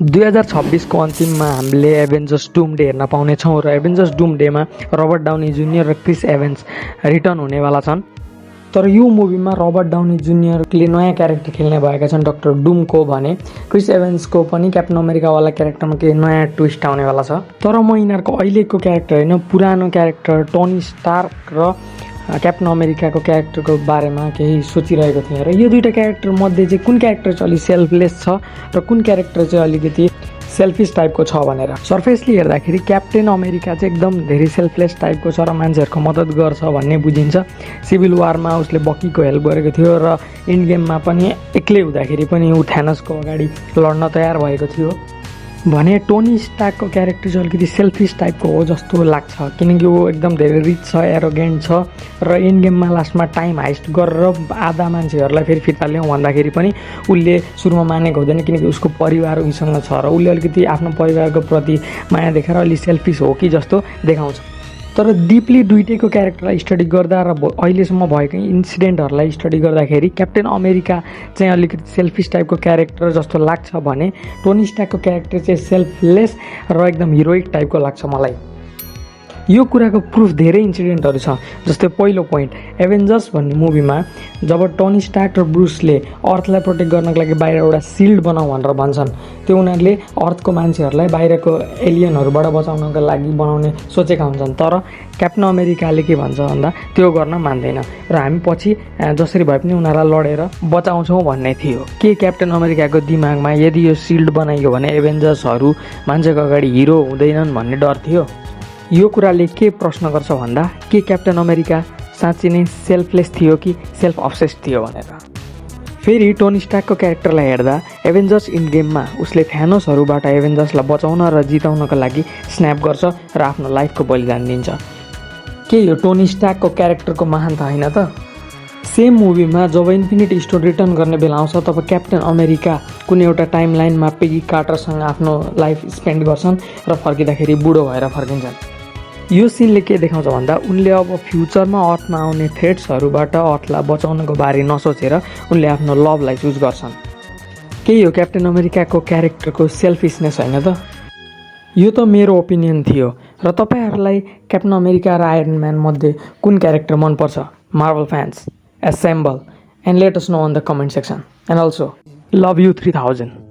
2026 को अन्तिममा हामीले एभेन्जर्स डुमडे हेर्न पाउनेछौँ र एभेन्जर्स डुमडेमा रबर्ट डाउनी जुनियर र क्रिस एभन्स रिटर्न हुनेवाला छन्। तर यो मुभीमा रबर्ट डाउनी जुनियरले नयाँ क्यारेक्टर खेल्ने भएका छन् डक्टर डुमको भने क्रिस एभन्सको पनि क्याप्टन अमेरिकावाला क्यारेक्टरमा केही नयाँ ट्विस्ट आउनेवाला छ। तर म यिनीहरूको अहिलेको क्यारेक्टर होइन, पुरानो क्यारेक्टर टोनी स्टार्क र क्याप्टन अमेरिकाको क्यारेक्टरको बारेमा केही सोचिरहेको थिएँ र यो दुईवटा क्यारेक्टर मध्ये चाहिँ कुन क्यारेक्टर चाहिँ अलिक सेल्फलेस छ र कुन क्यारेक्टर चाहिँ अलिकति सेल्फिस टाइपको छ भनेर। सरफेसली हेर्दाखेरि क्याप्टेन अमेरिका चाहिँ एकदम धेरै सेल्फलेस टाइपको छ र मान्छेहरूको मद्दत गर्छ भन्ने बुझिन्छ। सिभिल वारमा उसले बकीको हेल्प गरेको थियो र इन्ड गेममा पनि एक्लै हुँदाखेरि पनि ऊ थ्यानसको अगाडि लड्न तयार भएको थियो भने टोनी स्टार्कको क्यारेक्टर चाहिँ अलिकति सेल्फिस टाइपको हो जस्तो लाग्छ, किनकि ऊ एकदम धेरै रिच छ, एरोगेन्ट छ र इन्ड गेममा लास्टमा टाइम हाइस्ट गरेर आधा मान्छेहरूलाई फेरि फिर्ता ल्याउँ भन्दाखेरि पनि उसले सुरुमा मानेको हुँदैन, किनकि उसको परिवार उसँग छ र उसले अलिकति आफ्नो परिवारको प्रति माया देखाएर अलिक सेल्फिस हो कि जस्तो देखाउँछ। तर डिपली दुइटैको क्यारेक्टरलाई स्टडी गर्दा र अहिलेसम्म भएको इन्सिडेन्टहरूलाई स्टडी गर्दाखेरि क्याप्टेन अमेरिका चाहिँ अलिकति सेल्फिस टाइपको क्यारेक्टर जस्तो लाग्छ भने टोनी स्टार्कको क्यारेक्टर चाहिँ सेल्फलेस र एकदम हिरोइक टाइपको लाग्छ मलाई। यो कुराको प्रुफ धेरै इन्सिडेन्टहरू छ। जस्तै पहिलो पोइन्ट, एभेन्जर्स भन्ने मुभीमा जब टोनी स्टार्क र ब्रुसले अर्थलाई प्रोटेक्ट गर्नको लागि बाहिर एउटा सिल्ड बनाऊ भनेर भन्छन्, त्यो उनीहरूले अर्थको मान्छेहरूलाई बाहिरको एलियनहरूबाट बचाउनको लागि बनाउने सोचेका हुन्छन्। तर क्याप्टन अमेरिकाले के भन्छ भन्दा त्यो गर्न मान्दैन र हामी पछि जसरी भए पनि उनीहरूलाई लडेर बचाउँछौँ भन्ने थियो। के क्याप्टन अमेरिकाको दिमागमा यदि यो सिल्ड बनाइयो भने एभेन्जर्सहरू मान्छेको अगाडि हिरो हुँदैनन् भन्ने डर थियो? यो कुराले के प्रश्न गर्छ भन्दा के क्याप्टन अमेरिका साँच्चै नै सेल्फलेस थियो कि सेल्फ अब्सेस्ड थियो भनेर। फेरि टोनी स्टार्कको क्यारेक्टरलाई हेर्दा एभेन्जर्स इन्ड गेममा उसले थ्यानोसहरूबाट एभेन्जर्सलाई बचाउन र जिताउनको लागि स्न्याप गर्छ र आफ्नो लाइफको बलिदान दिन्छ। के यो टोनी स्टार्कको क्यारेक्टरको महानता होइन त? सेम मुभीमा जब इन्फिनिटी स्टोन रिटर्न गर्ने बेला आउँछ तब क्याप्टन अमेरिका कुनै एउटा टाइम लाइनमा पेगी कार्टरसँग आफ्नो लाइफ स्पेन्ड गर्छन् र फर्किँदाखेरि बुढो भएर फर्किन्छन्। यो सिनले के देखाउँछ भन्दा उनले अब फ्युचरमा अर्थमा आउने थ्रेट्सहरूबाट अर्थलाई बचाउनको बारे नसोचेर उनले आफ्नो लभलाई चुज गर्छन्। के यो क्याप्टन अमेरिकाको क्यारेक्टरको सेल्फिसनेस होइन त? यो त मेरो ओपिनियन थियो र तपाईँहरूलाई क्याप्टन अमेरिका र आयरन म्यान मध्ये कुन क्यारेक्टर मनपर्छ? Marvel fans, assemble and let us know on the comment section, and also love you 3000.